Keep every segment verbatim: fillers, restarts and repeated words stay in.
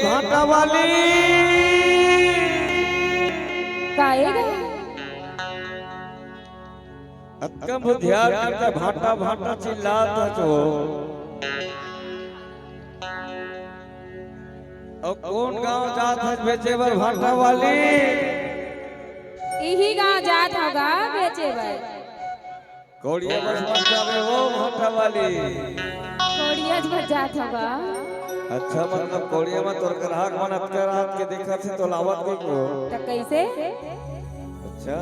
भांटा वाली। काहे गा? अतका बुधियार करके भांटा भांटा चिल्लात हस वो। अउ कोन गांव जात हस बेचे बर भांटा वाली? इही गांव जात हंव गा बेचे बर। कोड़िया बस मत जाबे वो भांटा वाली। कोड़िया बस जात हंव गा। अच्छा, मतलब कोड़िया म तोर ग्राहक मन अतका रात के देखत हे तो लावत नहीं को। त कइसे? अच्छा।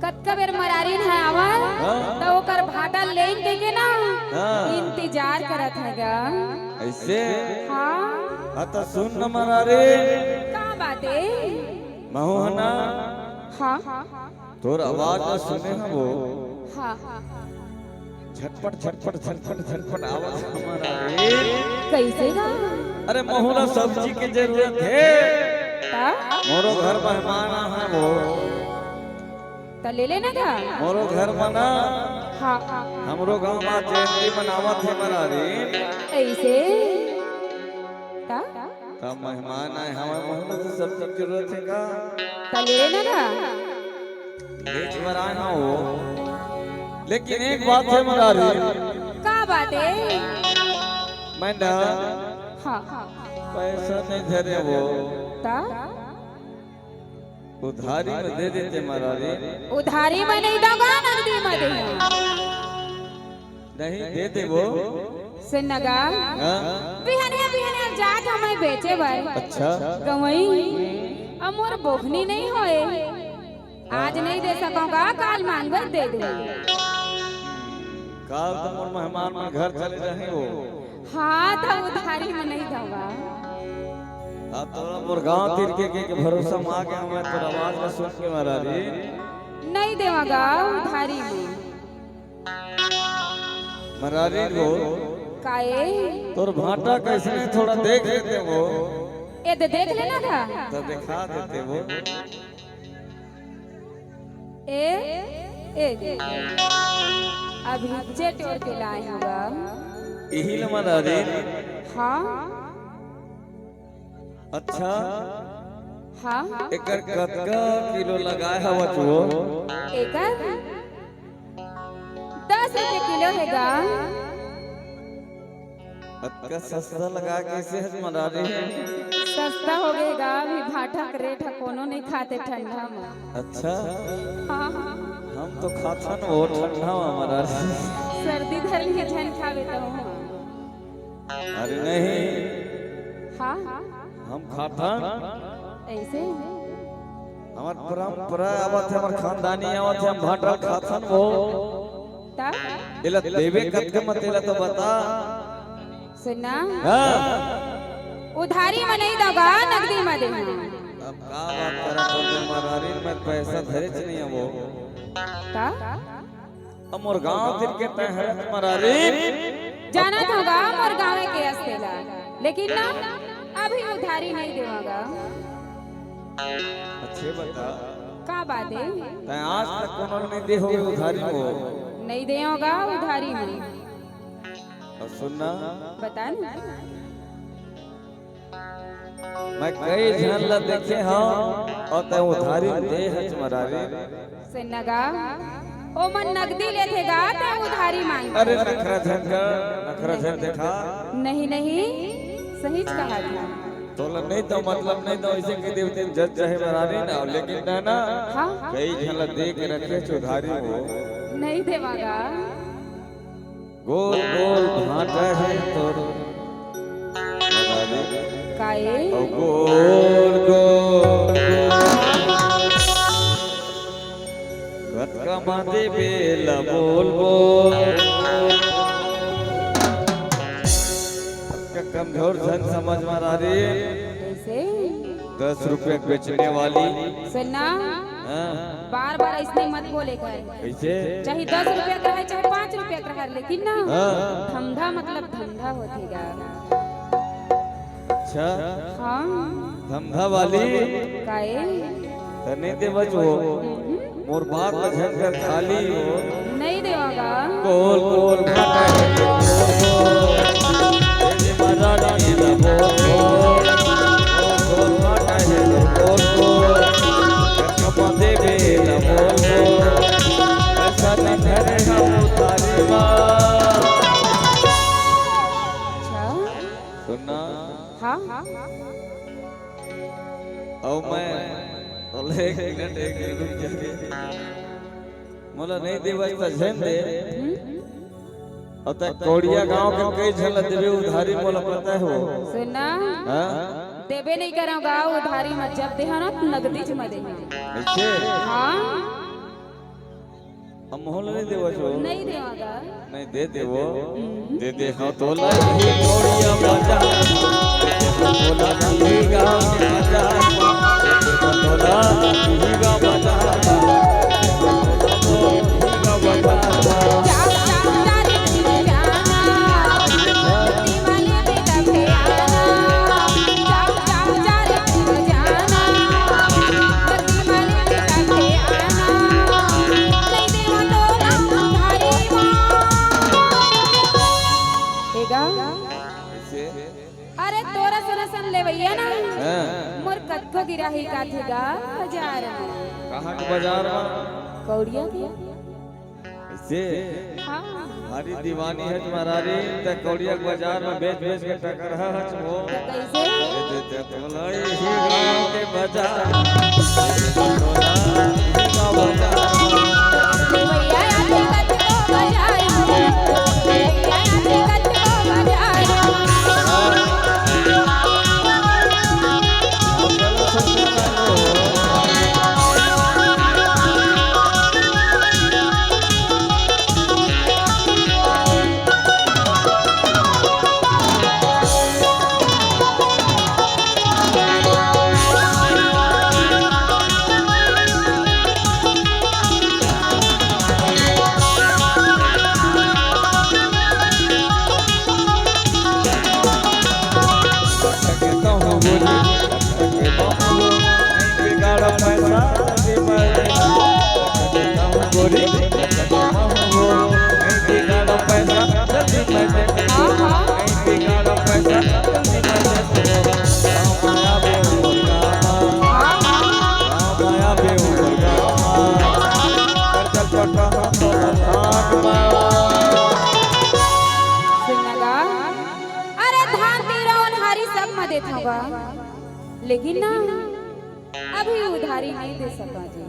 कतका बेर मरारिन ह आवय, हाँ। त ओकर भांटा लेन कहिके ना, हाँ। इंतजार करत हंव गा। अइसे? हाँ। हाँ, त सुन न मरारिन। का बात ए? महूं ह ना। हाँ। तोर आवाज ल सुने हंव वो। हाँ। झटपट, झटपट, झटपट, झटपट आवत हे मरारिन। कइसे गा? अरे, महूं ला सब्जी के जरूरत हे। त? मोरो घर मेहमान आहय वो। त ले लेना गा। मोरो घर म ना। हाँ। हमरो गांव म जयंती मनावत हे मरारिन। अइसे? त? त मेहमान आए हवय, महूं ला तो सब्जी के जरूरत हे गा। त ले लेना गा। बेच बर आए हंव वो। लेकिन एक बात हे मरारिन। का बात ए? मैं ना हाँ। पैसा नहीं धरे वो। त? उधारी म दे देते मरारिन। उधारी म नहीं दंव गा, नगदी म दे। नहीं दे देबो। सुन न गा। हाँ? बिहनिया बिहनिया जात हंव मैं बेचे बर। अच्छा। गंवई। अब मोर बोहनी नहीं होय। आज नहीं दे सकंव गा, काल मांगबे त दे दूं। काल तो मोर मेहमान मन घर चले जाही वो। हाँ, त उधारी म नहीं दंव गा। अब तोला मोर गांव तीर के, के, के भरोसा म आगे हंव मैं, तोर आवाज ल सुन के मरारिन। नहीं देवंव गा उधारी म। मरारिन वो। का ए? तोर भांटा कइसने थोड़ा देख लेते वो। ए दे देख लेना गा। त देखा देते वो। ए, ए दे। अभी जे टोर के लाए हंव गा। इही ल मरारिन। हाँ। अच्छा। हाँ। एकर कतका किलो लगाए हवस वो? एकर दस रुपये किलो हे गा। अतका सस्ता लगा कइसे हस मरारिन? सस्ता हो गे गा, अभी भांटा के रेट ह कोनो नहीं खाथे ठंडा म। अच्छा। हाँ, हाँ। हम तो खाथन वो ठंडा म मरारिन। सर्दी धर लिहे झन खाबे त। अरे नहीं। हाँ। हम खाथन। अइसे? हमर परंपरा आवत हे, हमर खानदानी आवत हे, हम भांटा खाथन वो। त? एला देबे कतका म तेला तो बता। सुन ना। हाँ। उधारी म नहीं दंव गा, नगदी म दे। अब का बात करत हस मरारिन, मैं पैसा धरेच नहीं हंव वो। त? अब मोर गांव तीर के तैं हरस मरारिन। जानत हंव गा मोर गांवे के अस तेला, लेकिन ना अभी उधारी नहीं देवंव गा। अच्छा बता। का बात ए? तैं आज तक कोनो ल नहीं दे होबे उधारी म। नहीं देवंव गा उधारी म। अउ सुन ना। बता ना। मैं कई झन ला देखे हंव अउ तैं उधारी म दे हस मरारिन। सुन ना गा, ओमन नगदी लेथे गा, तैं उधारी मांगथे। अरे नखरा झन कर, नखरा झन देखा। नहीं, नहीं, सहीच कहत हंव। तोला नहीं दंव मतलब नहीं दंव, अइसे कहि देबे त जच जाही मरारिन ना, लेकिन ना ना, हाँ। कई झन ला दे के रखे हस उधारी म। नहीं देवंव गा। गोल गोल भांटा हे तोर। का ए? अउ गोल गोल। कतका म देबे ला बोल बोल। अतका कमजोर झन समझ मरारिन। कइसे? दस रुपया बेचने वाली। सुन ना। हाँ। बार बार अइसने मत बोले कर। कइसे? चाहे दस रुपया के रहे, चाहे पाँच रुपया के रहे, लेकिन ना, हाँ। धमधा मतलब धमधा होथे गा। अच्छा। हाँ। धमधा वाली। का ए? त नहीं देवस वो। हम्म। मोर बात ला झन कर खाली हो। नहीं देवंव गा। गोल गोल भांटा हे। महारानी ला बोल बोल। अउ मैं तोला एक मिनट, एक मिनट रुक जा। मोला नहीं देवस त झन दे। हम्म? अउ तैं कौड़िया गांव के कई झन ला देबे उधारी, मोला पता हे वो। सुन ना। हाँ? देबे नहीं करंव गा उधारी म, जब देहा ना त नगदीच म देहा। अइसे? हाँ। अब मोला नहीं देवस वो। नहीं देवा गा। नहीं दे देवो। हम्म। दे दे हाँ तोला ये कौड़िया बाजार। दे दे हाँ तोला ये गाँव के बाजार। दे दे हाँ तोला ये गाँव बाजार। ए गा? अरे तोर असन असन लेवइया ना, हाँ। मोर कतको गिराही काथे गा बाजार म। कहाँ के बाजार म? कौड़िया के। अइसे? हाँ। भारी दीवानी हे तुम्हारा रे, तैं कौड़िया के बाजार म बेच बेच के टकरहा हच वो। त कइसे? दे दे तोला इही गाँव के बाजार। दे दे तोला इही गाँव बाजार। भैया आते कतको बाजार। भैया आते कतको बाजार। सुन ना गा, अरे धान तीरा ओन्हारी सब म देथव गा, लेकिन ना अभी उधारी नहीं दे सका जी।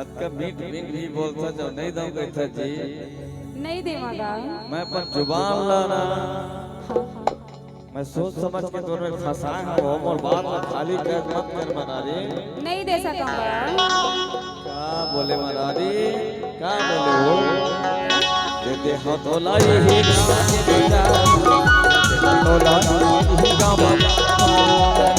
अतका मीठ मीठ भी बोलता जो नहीं दऊं कहता जी। नहीं देवा गा। मैं अपन जुबान ला ना। हाँ, हाँ। मैं सोच समझ के तोर में फंसाए हूँ, मोर बात ला खाली कर मत कर मनारी। नहीं दे सकूंगा। का बोले मनारी? का बोले वो? दे दे हाँ तोला इही गाँव के बाजार। दे दे हाँ तोला इही गाँव बाजार।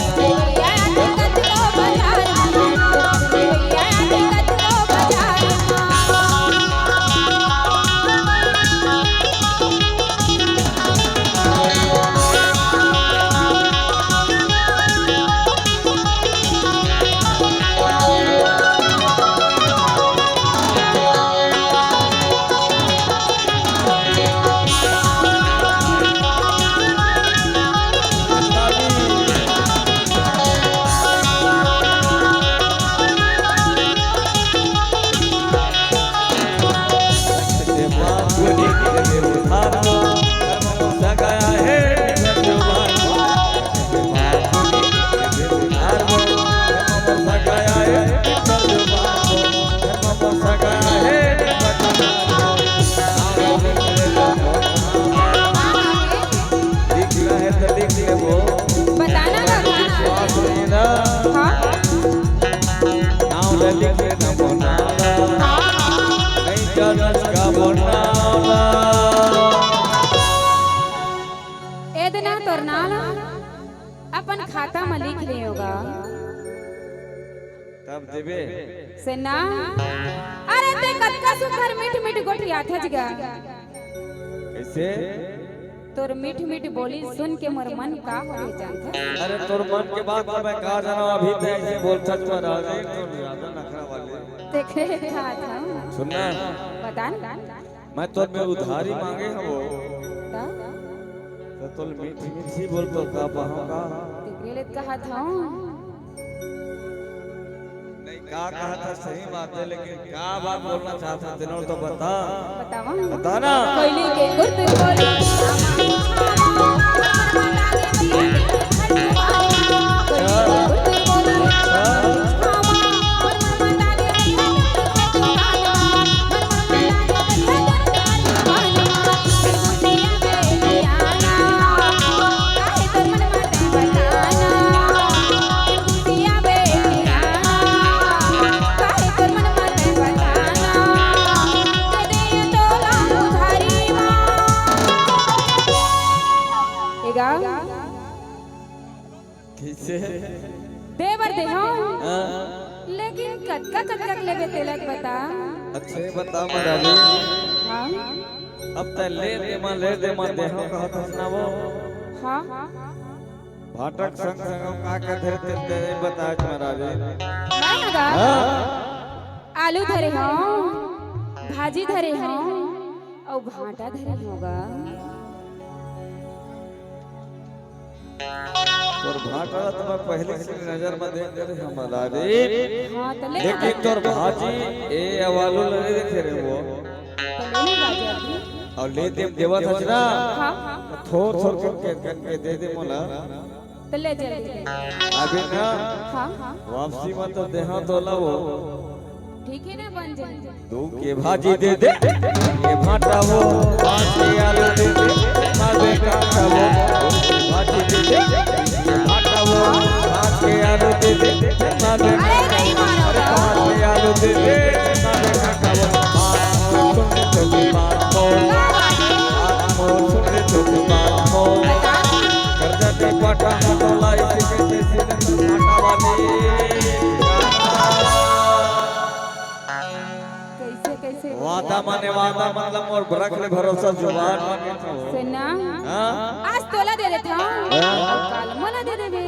लिख रहे तो लिख लेबो। बताना ना, बताना। विश्वास नहीं ना। हाँ। नाम ले लिख लेना मोनाला। हाँ। नहीं जानस का मोनाला। ए देना तोर नाम अपन खाता म लिख लियो गा। तब देबे। से ना, अरे ते कतका सुघर मीठ मीठ गोठियाथस गा। कइसे? तोर मीठ मीठ बोली सुन के मोर मन का होगे जानथस? अरे तोर मन के बात तो मैं का जानव, अभी ते अइसे बोलथस महाराज, तोर ज्यादा नखरा वाले। देखे था था। सुन ना। बता ना। मैं तोर में उधारी मांगे हवो। त? त तोल मीठी मीठी बोल तो का पाहूं का? तेकरे ले कहत हूं। नहीं, का कहत हस सही बात हे, लेकिन का बात बोलना चाहत हस, तेला तो बता। बतावा? बता ना। कोयली के कुर्त बोली। कोयली के कुर्त कइसे? दे बर देहंव। हाँ। लेकिन कतका कतका के लेबे तेला बता। अच्छा, ये बता मदारी। हाँ। अब तैं ले दे मा, ले दे मा, देहंव कहत हस ना वो। हाँ। भांटा के संग संग का का धरे तेला बता मदारी। मैं हगा। हाँ। आलू धरे हंव, भाजी धरे हंव, अउ भांटा धरे हंव गा। तोर भांटा ला तो मैं पहली से नजर में देख रहे हंव मदारी। हाँ, त ले लेकिन तोर भाजी, ए, अउ आलू ला नइ देखे रहेंव वो। त ले ले राजा जी। अउ ले दे देवत हस ना। हाँ, हाँ। थोर थोर करके, करके दे दे मोला। त ले जल्दी। अभी ना। हाँ, हाँ। वापसी में तो देहंव तोला वो। ठीक है ना, बन जाए। दू के भाजी दे दे, के भांटा वो, पाँच के आलू दे दे, ना बेटा वो, दू के भाजी दे दे, के भांटा वो, पाँच के आलू दे दे, ना बेटा अरे नहीं मारो। अरे पाँच के आलू दे दे, ना बेटा वो। बात को सुन ले तो की बात को, बात को सुन ले तो की बात को। कर्जा के पटा हटोला इसी के तैसी ने तो हटावानी। कइसे, कइसे? वादा माने वादा, मतलब मोर बरख ले भरोसा जुबान माने तो। सुन ना। हाँ? आज तोला दे देथंव, हाँ। अउ काल मोला दे देबे।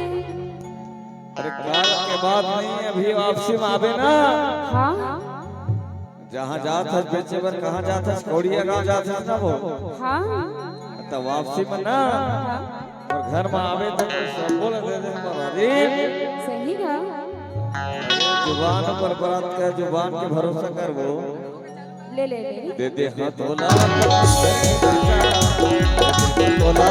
अरे काल के बात नहीं, अभी वापसी में आबे ना। हाँ। जहाँ जात हस बेचे बर, कहाँ जात हस, कौड़िया गाँव जात हस ना वो। हाँ। त वापसी में ना। हाँ। अउ घर में आबे त सबो ला दे दे हमारा रे। सही गा। जुबान पर बरात का, जुबान के भरोसा करबो। ले, ले, ले। दे दे हाथ तोला। तोला।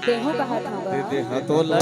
देहूं कहत हंव गा। दे दे हाथ तोला।